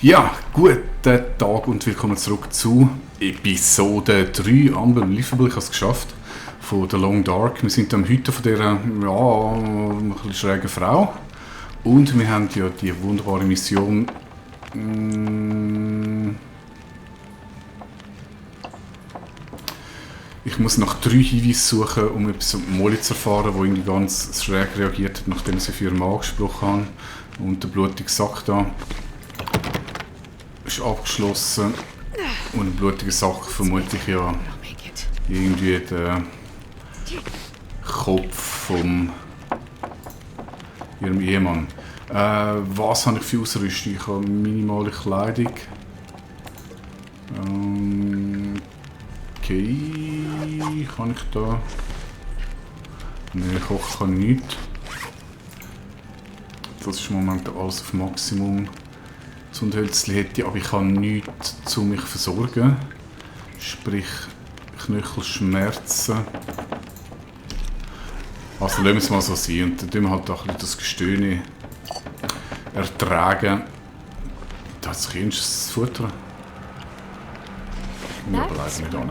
Ja, guten Tag und willkommen zurück zu Episode 3 Unbelievable. Ich habe es geschafft. Von The Long Dark. Wir sind am Hüten von dieser, ein bisschen schrägen Frau. Und wir haben ja die wunderbare Mission. Ich muss nach 3 Hinweisen suchen, um etwas mit Molly zu erfahren, wo irgendwie ganz schräg reagiert hat, nachdem sie für ihren Mann gesprochen haben. Und der blutige Sack da ist abgeschlossen. Und ein blutiger Sack vermute ich ja irgendwie der Kopf von ihrem Ehemann. Was habe ich für Ausrüstung? Ich habe minimale Kleidung. Okay, kann ich da? Nein, kochen kann ich nicht. Das ist im Moment alles auf Maximum. Gesundheitsli hätte ich, aber ich kann nichts zu mich versorgen. Sprich, Knöchelschmerzen. Also lassen wir es mal so sein und dann tun wir halt auch ein bisschen das Gestöhne ertragen. Da hat sich das Futter. Ich muss aber leider nicht an.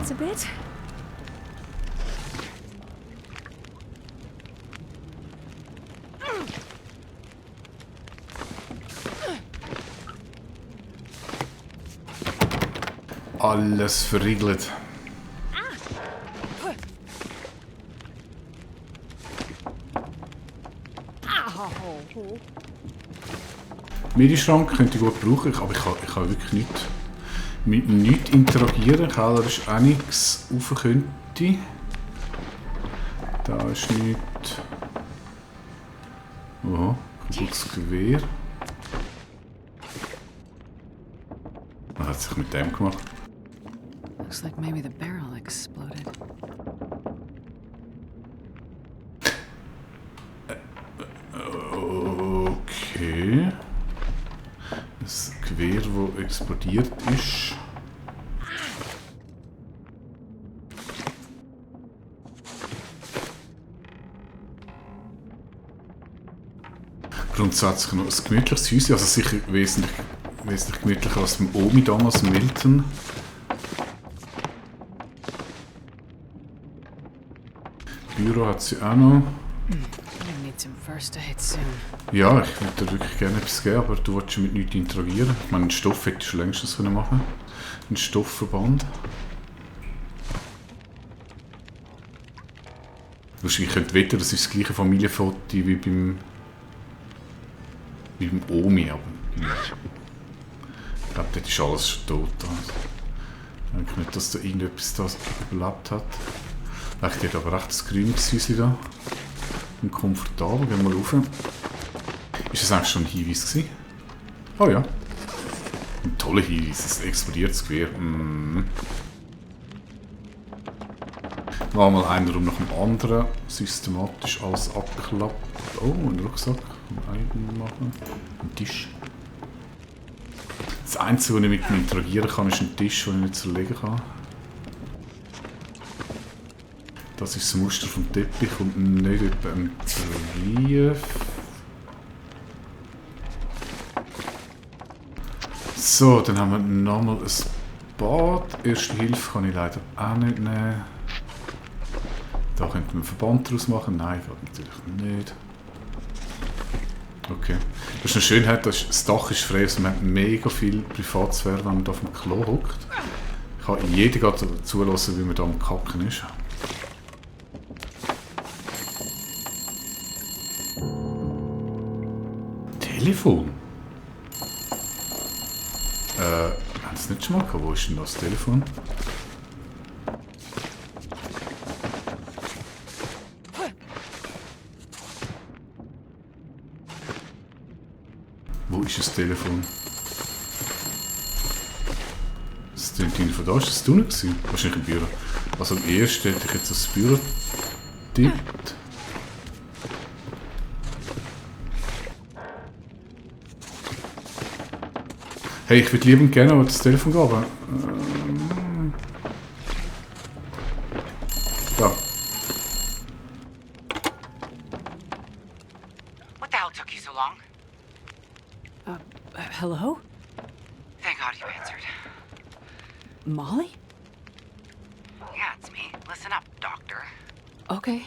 Alles verriegelt. Medischrank könnte ich gut brauchen, aber ich kann wirklich nicht mit nichts interagieren. Keller ist auch nichts rauf könnte. Da ist nichts. Oh, kaputtes Gewehr. Was hat sich mit dem gemacht? Looks like maybe the barrel exploded. Okay. Das Gewehr, das explodiert ist. Grundsätzlich noch ein gemütliches Häuschen, also sicher wesentlich gemütlicher als beim Omi damals in Milton. Büro hat sie auch noch. Ja, ich würde dir wirklich gerne etwas geben, aber du willst mit nichts interagieren. Ich meine, einen Stoff hättest du längstens machen können. Ein Stoffverband. Ich könnte wetten, das ist das gleiche Familienfoto wie beim Omi, aber ich glaube, dort ist alles schon tot. Also, ich denke nicht, dass da irgendetwas da überlebt hat. Ich hätte aber recht das grünes Häuschen da. Und komfortabel, gehen wir rauf. Ist das eigentlich schon ein Hinweis gewesen? Oh ja. Ein toller Hinweis, ein explodiertes Gewehr. War mal einer Raum nach dem anderen, systematisch alles abgeklappt. Oh, ein Rucksack. Kann machen. Ein Tisch. Das Einzige, was ich mit ihm interagieren kann, ist ein Tisch, den ich nicht zerlegen kann. Das ist das Muster vom Teppich und nicht etwa ein Brief. So, dann haben wir nochmal ein Bad. Erste Hilfe kann ich leider auch nicht nehmen. Da könnte man einen Verband daraus machen. Nein, geht natürlich nicht. Okay. Was noch schön hat, das Dach ist frei, also man hat mega viel Privatsphäre, wenn man da auf dem Klo hockt. Ich kann jeder zulassen, wie man da am Kacken ist. Telefon? Haben Sie es nicht schon mal gehabt? Wo ist denn das Telefon? Wo ist das Telefon? Das Telefon von da, ist das du nicht gewesen? Wahrscheinlich im Büro. Also am ersten hätte ich jetzt das Büro tippt. Hey, ich würde liebend gerne das Telefon geben. Da. What the hell took you so long? Hello? you answered. Molly? Yeah, it's me. Listen up, Doctor. Okay.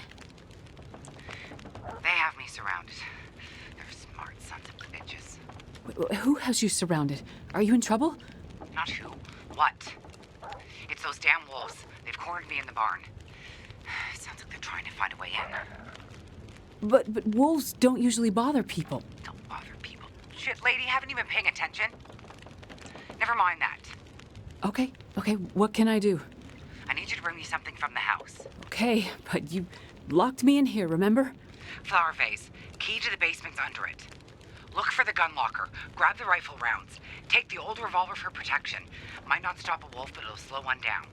They have me surrounded. They're smart sons of bitches. Who has you surrounded? Are you in trouble? Not who. What? It's those damn wolves. They've cornered me in the barn. Sounds like they're trying to find a way in. But wolves don't usually bother people. Don't bother people. Shit, lady, haven't you been paying attention? Never mind that. Okay, what can I do? I need you to bring me something from the house. Okay, but you locked me in here, remember? Flower vase. Key to the basement's under it. Look for the gun locker. Grab the rifle rounds. Take the old revolver for protection. Might not stop a wolf, but it'll slow one down.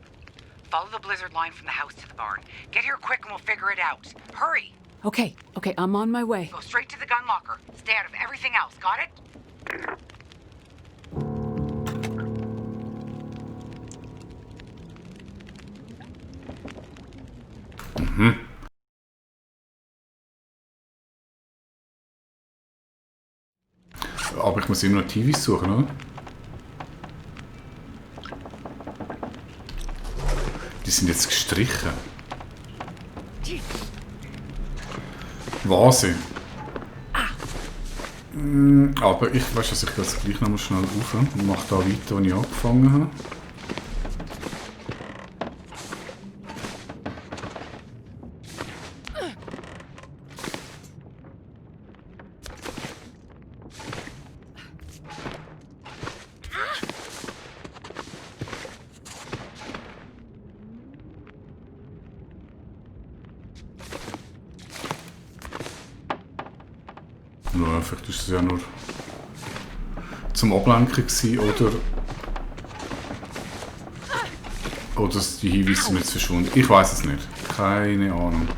Follow the blizzard line from the house to the barn. Get here quick and we'll figure it out. Hurry! Okay, I'm on my way. Go straight to the gun locker. Stay out of everything else, got it? Aber ich muss immer noch TVs suchen, oder? Die sind jetzt gestrichen. Wahnsinn. Aber ich weiß, dass ich das gleich noch mal schnell auf und mache da weiter, wo ich angefangen habe. Ja, vielleicht war es ja nur zum Ablenken gewesen, oder die Hinweise sind jetzt verschwunden. Ich weiß es nicht. Keine Ahnung.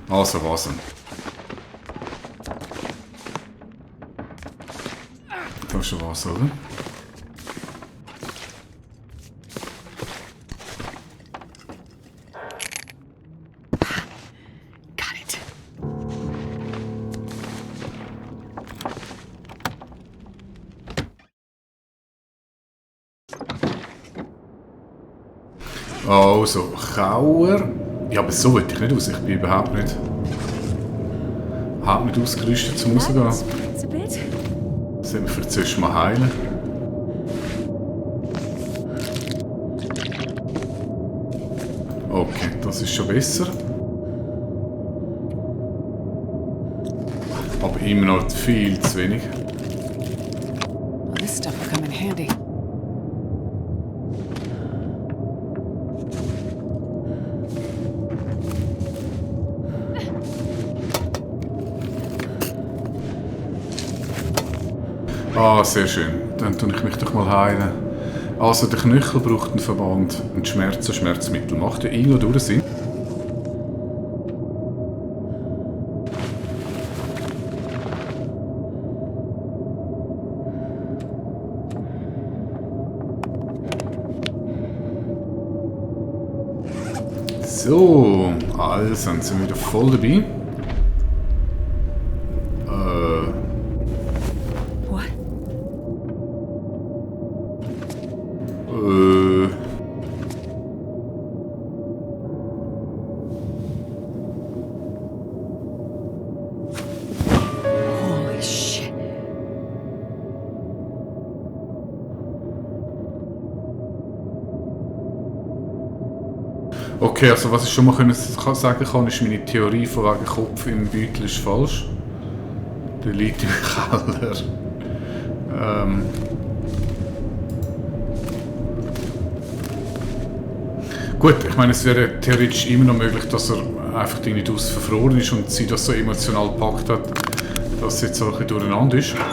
Also was denn? Da ist schon was, oder? Got it. Also, Kauer. Ja, aber so will ich nicht aus. Ich bin überhaupt nicht ausgerüstet zum Rausgehen. It's a bit. Sollen wir vielleicht zuerst mal heilen? Okay, das ist schon besser. Aber immer noch viel zu wenig. Well, this stuff will come in handy. Ah, sehr schön. Dann tue ich mich doch mal heilen. Also, der Knöchel braucht einen Verband und Schmerzmittel. Macht ja irgendwo durch Sinn. So, also, dann sind wir wieder voll dabei. What? Holy shit. Okay, also was ich schon mal sagen kann, ist, meine Theorie von wegen Kopf im Beutel ist falsch. Der liegt im Keller. Gut, ich meine, es wäre theoretisch immer noch möglich, dass er einfach nicht verfroren ist und sie das so emotional gepackt hat, dass es jetzt so ein bisschen durcheinander ist. Might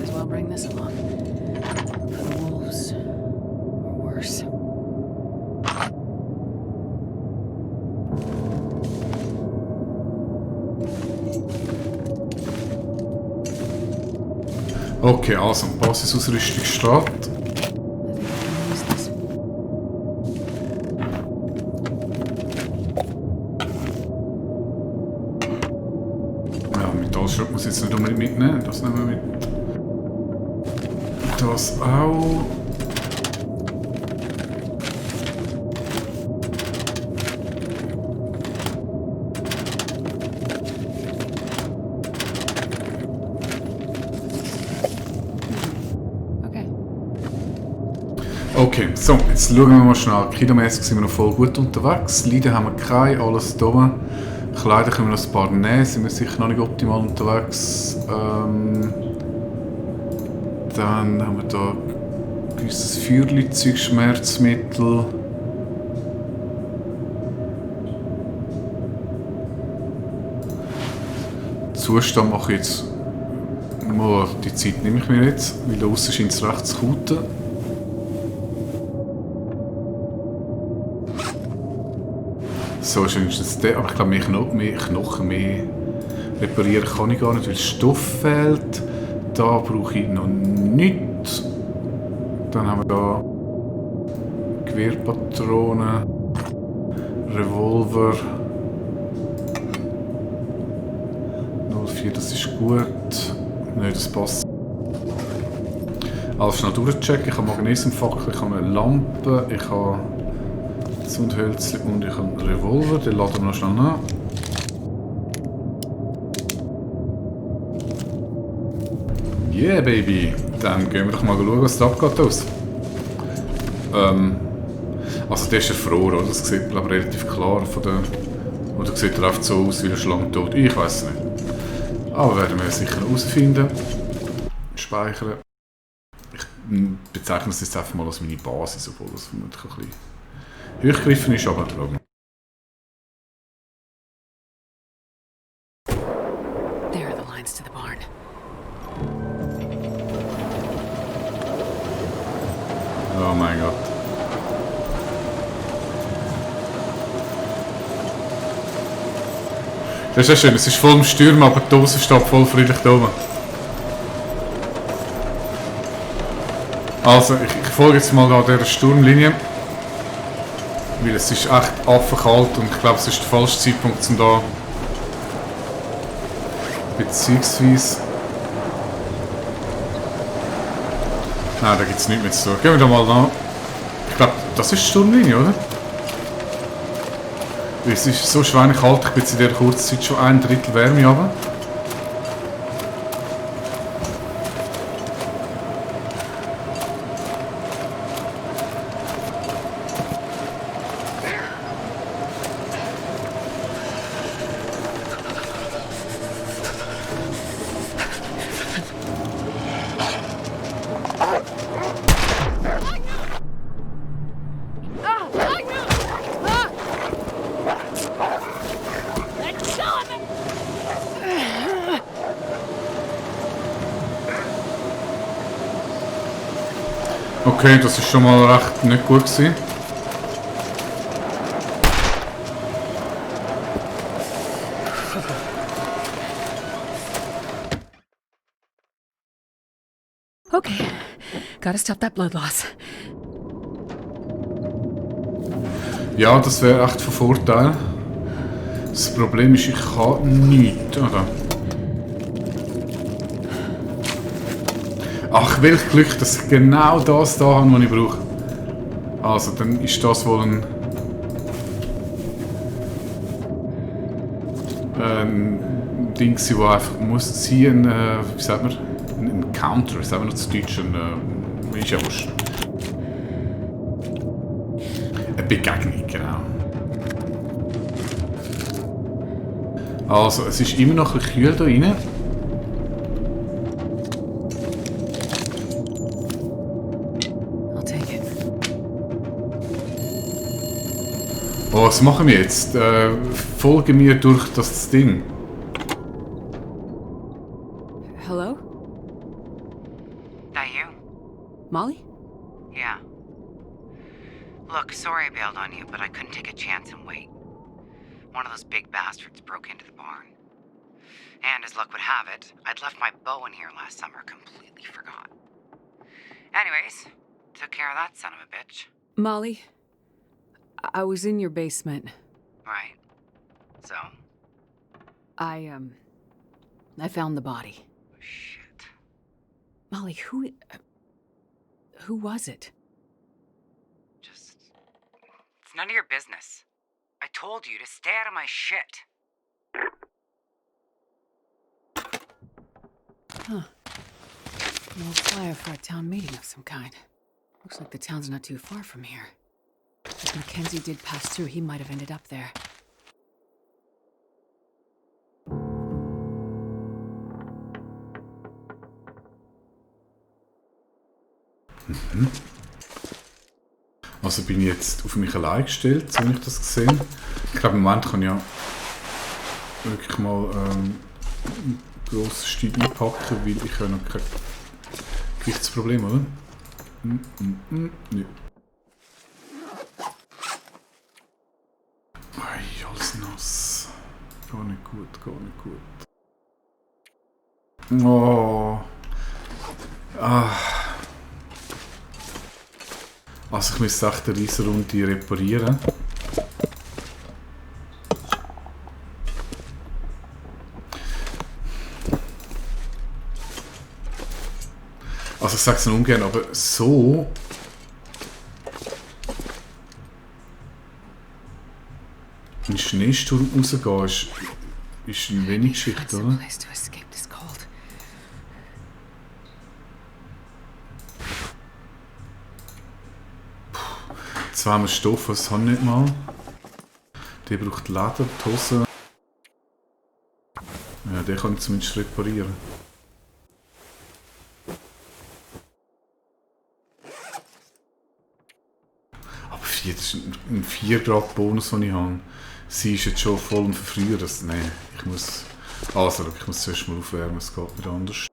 as well bring this along. For the wolves. Or worse. Okay, also, Basisausrüstung steht. Use this. Ja, Metallschrott muss ich jetzt nicht unbedingt mitnehmen, das nehmen wir mit. Das auch. Okay. Okay, so, jetzt schauen wir mal schnell. Kilomäßig sind wir noch voll gut unterwegs. Leiden haben wir keine, alles da. Kleider können wir noch ein paar nehmen, sind wir sicher noch nicht optimal unterwegs. Dann haben wir da gewisses Feuerzeug, Schmerzmittel. Zustand mache ich jetzt mal, die Zeit nehme ich mir jetzt, weil da aussen scheint es recht zu kuten. So ist wenigstens der, aber ich glaube, mehr Knochen mehr reparieren kann ich gar nicht, weil Stoff fehlt. Da brauche ich noch nichts. Dann haben wir da Gewehrpatronen, Revolver. 04, das ist gut. Nein, das passt. Alles schnell durchchecken. Ich habe Magnesiumfackel, ich habe eine Lampe, ich habe Zündhölzchen und ich habe einen Revolver. Den laden wir noch schnell nach. Yeah, Baby! Dann gehen wir doch mal schauen, was da abgeht. Also der ist erfroren, oder? Das sieht, glaube ich, relativ klar von der... Oder sieht er oft so aus wie eine Schlange tot? Ich weiß es nicht. Aber werden wir sicher herausfinden. Speichern. Ich bezeichne das jetzt einfach mal als meine Basis, obwohl das vermutlich ein bisschen hochgegriffen ist, aber darum. There are the lines to the barn. Oh mein Gott. Das ist ja schön, es ist voll im Sturm, aber die Dose steht voll friedlich da oben. Also, ich folge jetzt mal an dieser Sturmlinie. Weil es ist echt affenkalt und ich glaube, es ist der falsche Zeitpunkt, um da... Beziehungsweise... Nein, da gibt es nichts mehr zu tun. Gehen wir da mal nach. Ich glaube, das ist die Sturmlinie, oder? Es ist so schweinekalt, ich bin jetzt in dieser kurzen Zeit schon 1/3 Wärme runter. Okay, das ist schon mal recht nicht gut gewesen. Okay. Gotta stop that blood loss. Ja, das wäre echt von Vorteil. Das Problem ist, ich kann nichts, oder? Ach, welch Glück, dass ich genau das da habe, was ich brauche. Also, dann ist das wohl ein Ding, das einfach muss ziehen, wie sagt man? Ein Encounter, sagen wir noch zu Deutsch, ist ja wurscht. Eine Begegnung, genau. Also, es ist immer noch ein bisschen kühl da rein. I'll take it. Oh, was machen wir jetzt? Folge mir durch das Ding. Hello? That you? Molly? Yeah. Look, sorry I bailed on you, but I couldn't take a chance and wait. One of those big bastards broke into the barn. And as luck would have it, I'd left my bow in here last summer, completely forgot. Anyways, took care of that son of a bitch. Molly, I was in your basement. Right. So? I found the body. Shit. Molly, who... Who was it? Just... It's none of your business. I told you to stay out of my shit. Huh. An old flyer for a town meeting of some kind. Looks like the town's not too far from here. If Mackenzie did pass through, he might have ended up there. Also bin ich jetzt auf mich allein gestellt, so habe ich das gesehen. Ich glaube, im Moment kann ich ja wirklich mal ein grosses Stück einpacken, weil ich ja noch kein Gewichtsproblem habe, oder? Ja. Ei, alles nass. Gar nicht gut, gar nicht gut. Oh. Ah. Also ich müsste echt eine riesen Runde reparieren. Also ich sage es nicht ungern, aber so... in den Schneesturm rausgehen ist eine wenig Geschichte, oder? Jetzt haben wir Stoff, das habe ich nicht mal. Der braucht Leder, die Hose. Ja, den kann ich zumindest reparieren. Aber das ist ein 4 Grad Bonus, den ich habe. Sie ist jetzt schon voll am Verfrieren. Nein, ich muss... Also, ich muss zuerst mal aufwärmen, es geht nicht anders.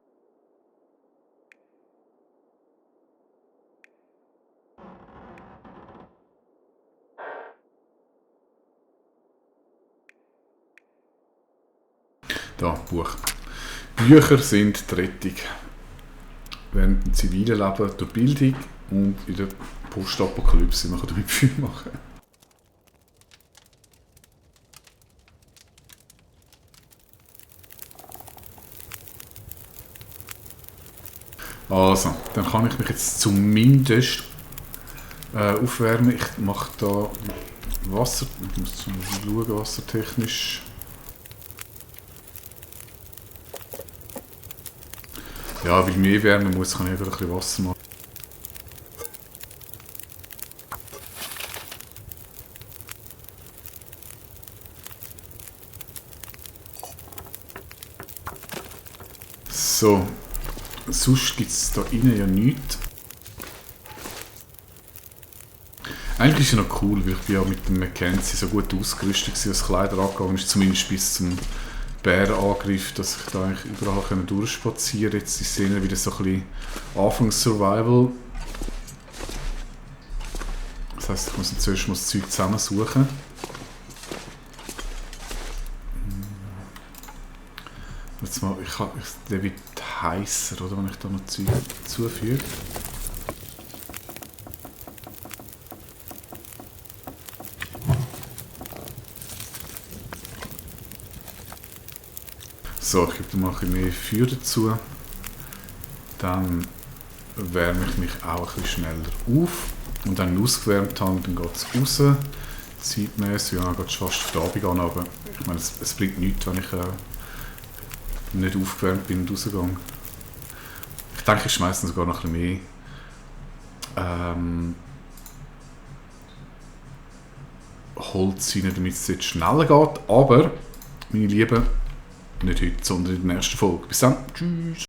Da, Buch. Bücher sind die Rettung. Während dem zivilen Leben durch Bildung und in der Postapokalypse man kann damit viel machen. Also, dann kann ich mich jetzt zumindest aufwärmen. Ich mache da Wasser. Ich muss schauen, wassertechnisch. Ja, weil mehr wärmen muss, kann ich einfach ein bisschen Wasser machen. So, sonst gibt es da innen ja nichts. Eigentlich ist es ja noch cool, weil ich bin ja mit dem Mackenzie so gut ausgerüstet war, was Kleider angegangen ist, zumindest bis zum Bärenangriff, dass ich da eigentlich überall durchspazieren kann. Jetzt ist die Szene wieder so ein bisschen Anfangs-Survival. Das heisst, ich muss jetzt zuerst mal das Zeug zusammensuchen. Jetzt mal, der wird heißer, oder, wenn ich da noch Zeug zufüge. So, ich gebe mal ein bisschen mehr Feuer dazu. Dann wärme ich mich auch ein bisschen schneller auf. Und dann ausgewärmt habe, dann geht es raus. Zeitmäßig, ja, geht fast auf die Abend an, aber ich meine, es bringt nichts, wenn ich nicht aufgewärmt bin und rausgehe. Ich denke, ich schmeiße sogar noch ein bisschen mehr Holz rein, damit es jetzt schneller geht. Aber, meine Lieben, nicht heute, sondern in der nächsten Folge. Bis dann. Tschüss.